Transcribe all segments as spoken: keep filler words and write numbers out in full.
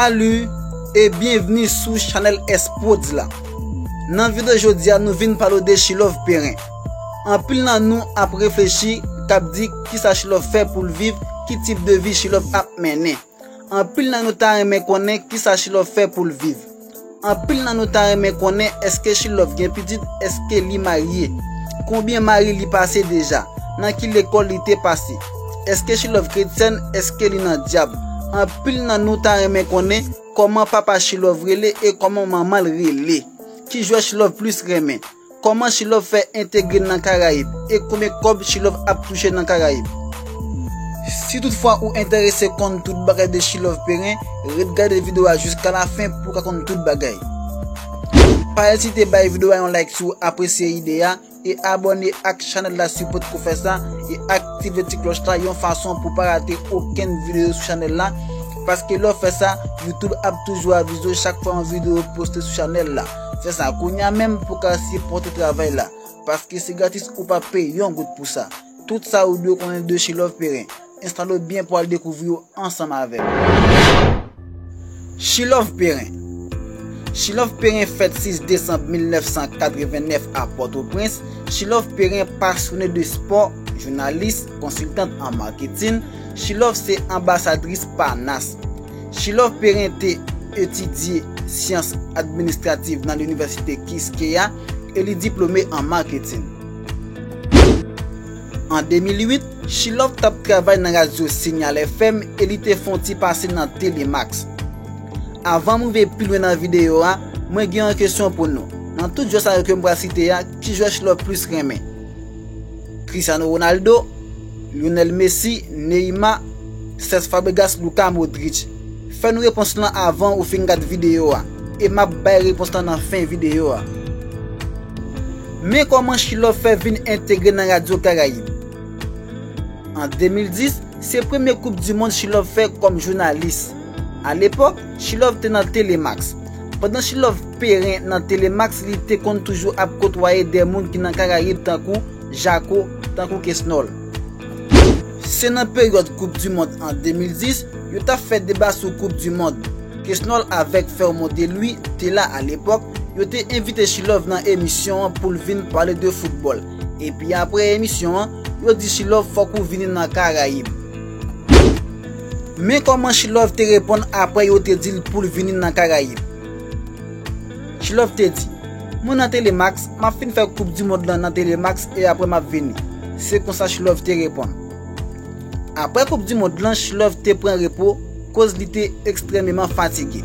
Salut e byenvni sou chanèl S Prodz la. Nan videyo jodi a, nou vin pale w de Chilove Perrin. Anpil nan nou ap reflechi, k ap di kisa Chilove fè pou l viv, ki tip de vi Chilove ap mennen. Anpil nan nou ta renmen konnen kisa Chilove fè pou l viv. Anpil nan nou ta renmen konnen èske Chilove gen pitit, èske li marye, konbyen mari li pase deja, nan ki lekòl li te pase, èske Chilove kretyèn, èske li nan dyab. Anpil nan nou ta renmen konnen kòman papa Chilove rele e kòman manman l rele. Ki jwè Chilove plis renmen? Kòman Chilove fè entegre nan Karayib? E konbyen kòb Chilove ap touche nan Karayib? Si toutfwa ou enterese konn tout bagay de Chilove Perrin, ret gade videyo a jiska lafen pou w ka konn tout bagay. Pa ezite bay videyo a yon like si w apresye ide a, e abòne ak chanèl la si w potko fè sa, e aktive ti klòch la yon fason pou w pa rate okenn videyo sou chanèl la, paske lè w fè sa, YouTube ap toujou avize w chak fwa yon videyo poste sou chanèl la. Fè sa kounye a menm pou w ka sipòte travay la, paske se gratis, ou p ap peye yon goud pou sa. Tout sa ou dwe konnen de Chilove Perrin. Enstale w byen pou al dekouvri yo ansanm avè m. Chilove Perrin. Chilove Perrin fèt sis desanm mil nèf san katrevennnèf a Pòtoprens. Chilove Perrin pasyone de spò, jounalis, konsiltant an maketin. Chilove se anbasadris Panas. Chilove Perrin te etidye syans administrativ nan linivèsite Quisqueya e li diplome an maketin. An de mil uit, Chilove t ap travay nan radyo Signal F M e li te fè yon ti pase nan Telemax. Avan m rive pi lwen nan videyo a, mwen gen yon kesyon pou nou. Nan tout jwè sa yo ke m pral site a, ki jwè Chilove plis renmen? Cristiano Ronaldo, Lionel Messi, Neymar, Cesc Fabregas, Luka Modric? Fè nou repons lan avan ou fin gad videyo a, e m ap bay repons lan nan fen videyo a. Men kòman Chilove fè vin entegre nan Radyo Karayib. An de mil dis, se premye Koup di Mond Chilove fè kòm jounalis. Alepòk, Chilove te nan Telemax. Pandan Chilove Perrin nan Telemax, li te konn toujou ap kotwaye de moun ki nan Karayib tankou Jako, tankou Kesnòl. Se nan peryòd Koup di Mond an de mil dis, yo t ap fè deba sou Koup di Mond. Kesnòl avèk Fermont de Louis te la alepòk, yo te envite Chilove nan emisyon an pou l vin pale de foutbòl. Epi apre emisyon an, yo di Chilove fòk ou vini nan Karayib. Men kòman Chilove te reponn apre yo te di l pou l vini nan Karayib. Chilove te di, "Mwen nan Telemax, m ap fin fè Koup di Mond lan nan Telemax e apre m ap vini." Se konsa Chilove te reponn. Apre Koup di Mond lan, Chilove te pran repo, koz li te ekstrèmeman fatige.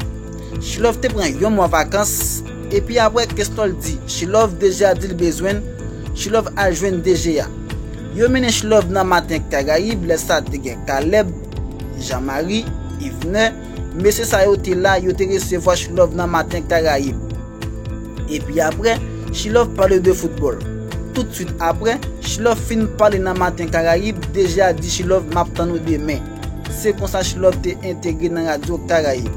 Chilove te pran yon mwa vakans, epi apre Kesnòl di Chilove D G a di l bezwen l, Chilove al jwenn D G a. Yo mennen Chilove nan Maten Karayib, lè sa te gen Caleb, Jean Marie, Yvener, mesye sa yo te la, yo te resevwa Chilove nan Maten Karayib. Epi apre, Chilove pale de foutbòl. Toutswit apre, Chilove fin pale nan Maten Karayib, D G a di Chilove, "M ap tann ou demen." Se konsa Chilove te entegre nan Radyo Karayib.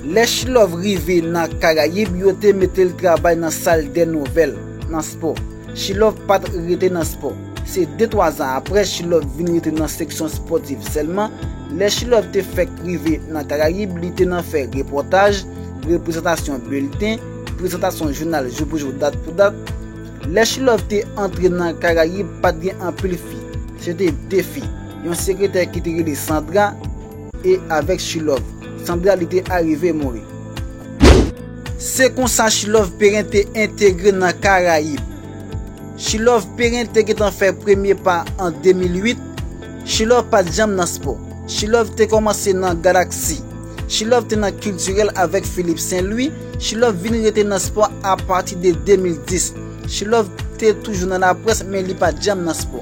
Lè Chilove rive nan Karayib, yo te mete l travay nan sal dè nouvèl, nan spò. Chilove pa t rete nan spò. Se de twa zan apre, Chilove vin rete nan seksyon espòtif sèlman. Lè Chilove te fèk rive nan Karayib, li te nan fè repòtaj, reprezantasyon bilten, prezantasyon jounal jou pou jou, dat pou dat. Lè Chilove te antre nan Karayib, pa t gen anpil fi. Se te de fi. Yon sekretè ki te rele Sandra e avèk Chilove. Sandra, li te arive mouri. Se konsa Chilove Perrin te entegre nan Karayib. Chilove Perrin te gentan fè premye pa an de mil uit. Chilove pa t janm nan spò. Chilove te kòmanse nan Galaxy. Chilove te nan kiltirèl avèk Philippe Saint Louis. Chilove vin rete nan spò apati de de mil dis. Chilove te toujou nan laprès, men li pa t janm nan spò.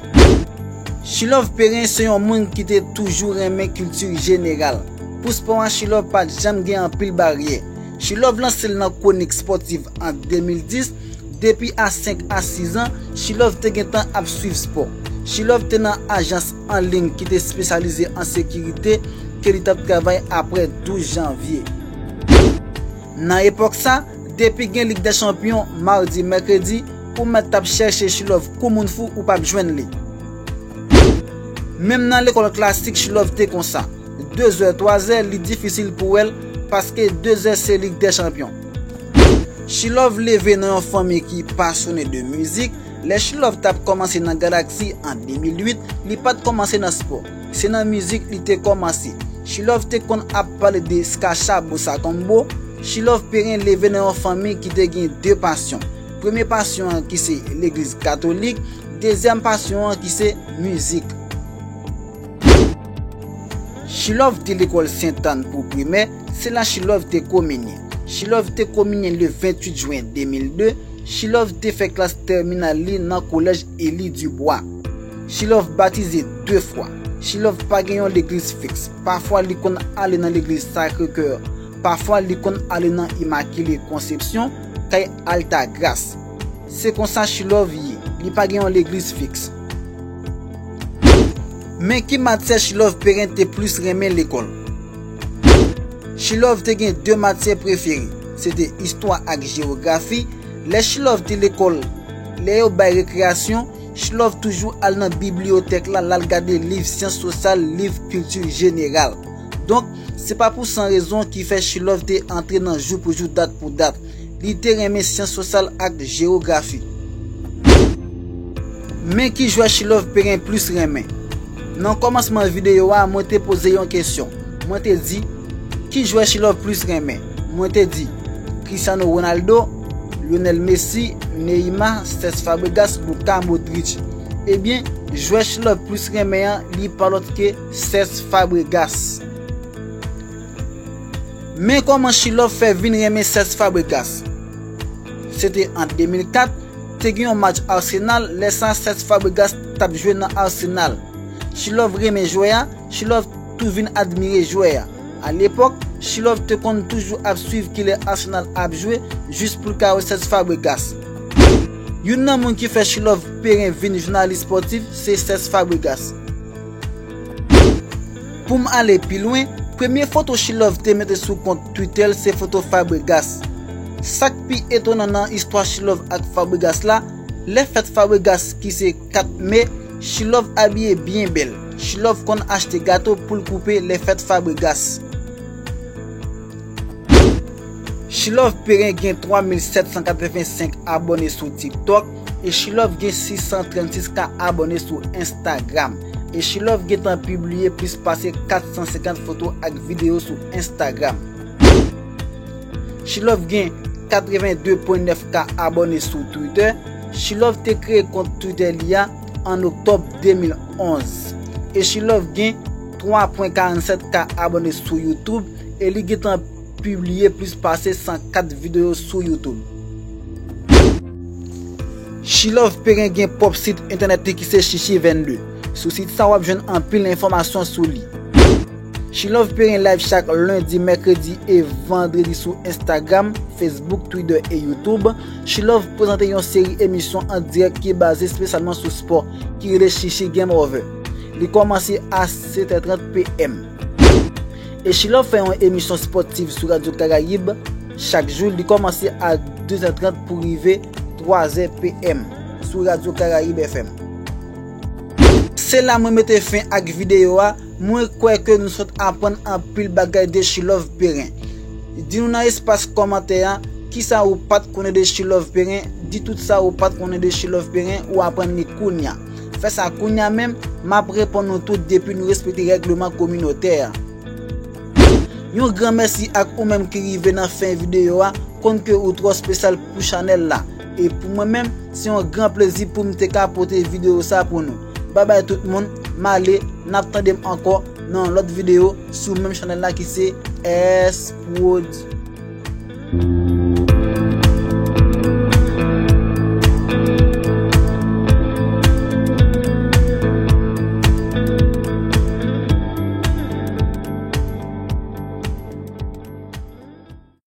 Chilove Perrin se yon moun ki te toujou renmen kilti jeneral. Pou spò a, Chilove pa t janm gen anpil baryè. Chilove lanse l nan kwonik espòtif an de mil dis. Depi a senk a sis an, Chilove te gentan ap swiv spò. Chilove te nan ajans an liy ki te espesyalize an sekirite ke li t ap travay apre douz janvye. Nan epòk sa, depi gen Lig dè Chanpyon, madi, mèkredi, ou mèt t ap chèche Chilove kou moun fou, ou p ap jwenn li. Menm nan lekòl klasik, Chilove te konsa. de zè, twa zè, li difisil pou wè l, paske de zè se Lig dè Chanpyon. She Love leve nan yon fanmi ki pasyone de mizik. Lè She Love t ap kòmanse nan Galaxy an de mil uit, li pa t kòmanse nan spò. Se nan mizik li te kòmanse. She Love te konn ap pale de Skacha Bossa Combo. She Love Perrin leve nan yon fanmi ki te gen de pasyon. Premye pasyon an ki se legliz katolik, dezyèm pasyon an ki se mizik. She Love te lekòl Sentàn pou primè, se la She Love te kominye. She Love te kominye le venntuit jen de mil de. She Love te fè klas tèminal li nan kolèj Élie Dubois. She Love batize de fwa. She Love pa gen yon legliz fiks. Pafwa li konn ale nan legliz Sacré Cœur. Pafwa li konn ale nan Immaculée Conception, kay Altagrace. Se konsa She Love ye, li pa gen yon legliz fiks. Men ki matyè She Love Perrin te plis renmen lekòl? She Love te gen de matyè prefere, se te istwa ak jewografi. Lè She Love te lekòl, lè yo bay rekreyasyon, She Love toujou al nan bibliyotèk la, l al gade liv syans sosyal, liv kilti jeneral. Donk, se pa pou san rezon ki fè She Love te antre nan jou pou jou, dat pou dat. Li te renmen syans sosyal ak jewografi. Men ki jwè She Love Perrin plis renmen? Nan kòmansman videyo a, mwen te poze yon kesyon. Mwen te di, ki jwè She Love plis renmen? Mwen te di, Cristiano Ronaldo, Lionel Messi, Neymar, Cesc Fabregas, Luka Modric. Ebyen, jwè She Love plis renmen an, li pa lòt ke Cesc Fabregas. Men kòman She Love fè vin renmen Cesc Fabregas. Se te an de mil kat, te gen yon match Arsenal, lè sa Cesc Fabregas t ap jwe nan Arsenal. She Love renmen jwè a, She Love tou vin admire jwè a. A lepòk, She Love te konn toujou ap swiv kilè Arsenal ap jwe, jis pou l ka wè Cesc Fabregas. Youn nan moun ki fè She Love Perrin vin jounalis spòtif, se Cesc Fabregas. Pou m ale pi lwen, premye foto She Love te mete sou kont Twitter l se foto Fabregas. Sa k pi etonan nan istwa She Love ak Fabregas la, lè fèt Fabregas ki se kat me, She Love abiye byen bèl. She Love konn achte gato pou l koupe lè fèt Fabregas. She Love Perrin gen twa mil sèt san katrevensenk abòne sou TikTok e She Love gen sis san trannsis ka abòne sou Instagram. E She Love gentan pibliye plis pase kat san senkant foto ak videyo sou Instagram. She Love gen katreven de pwen nèf ka abòne sou Twitter. She Love te kreye kont Twitter li a an oktòb de mil onz. E She Love gen twa pwen karannsèt ka abòne sou YouTube e li gentan pibliye plis pase san kat videyo sou YouTube. She Love Perrin gen pwòp sit entènèt li ki se Chichi vennde. Sou sit sa w ap jwenn anpil enfòmasyon sou li. She Love Perrin live chak lendi, mèkredi e vandredi sou Instagram, Facebook, Twitter e YouTube. She Love prezante yon seri emisyon an dirèk ki baze espesyalman sou spò ki rele Chichi Game Over. Li kòmanse a sèt è trant P M. E She Love fè yon emisyon spòtif sou Radyo Karayib chak jou. Li kòmanse a de zè trant pou rive twa zè P M sou Radyo Karayib F M. Se la mwen mete fen ak videyo a. Mwen kwè ke nou sot aprann anpil bagay de She Love Perrin. Di nou nan espas kòmantè a, kisa ou pa t konnen de She Love Perrin, di tout sa ou pa t konnen de She Love Perrin, ou aprann li kounya. Fè sa kounya menm, m ap reponn nou tout depi nou respekte règleman kominotè a. Yon gran mèsi ak ou menm ki rive nan fen videyo a, konn ke ou twò espesyal pou chanèl la. E pou mwen menm, se yon gran plezi pou m te ka pote videyo sa pou nou. Babay tout moun, m ale, n ap tande m ankò nan yon lòt videyo sou menm chanèl la ki se S Prod.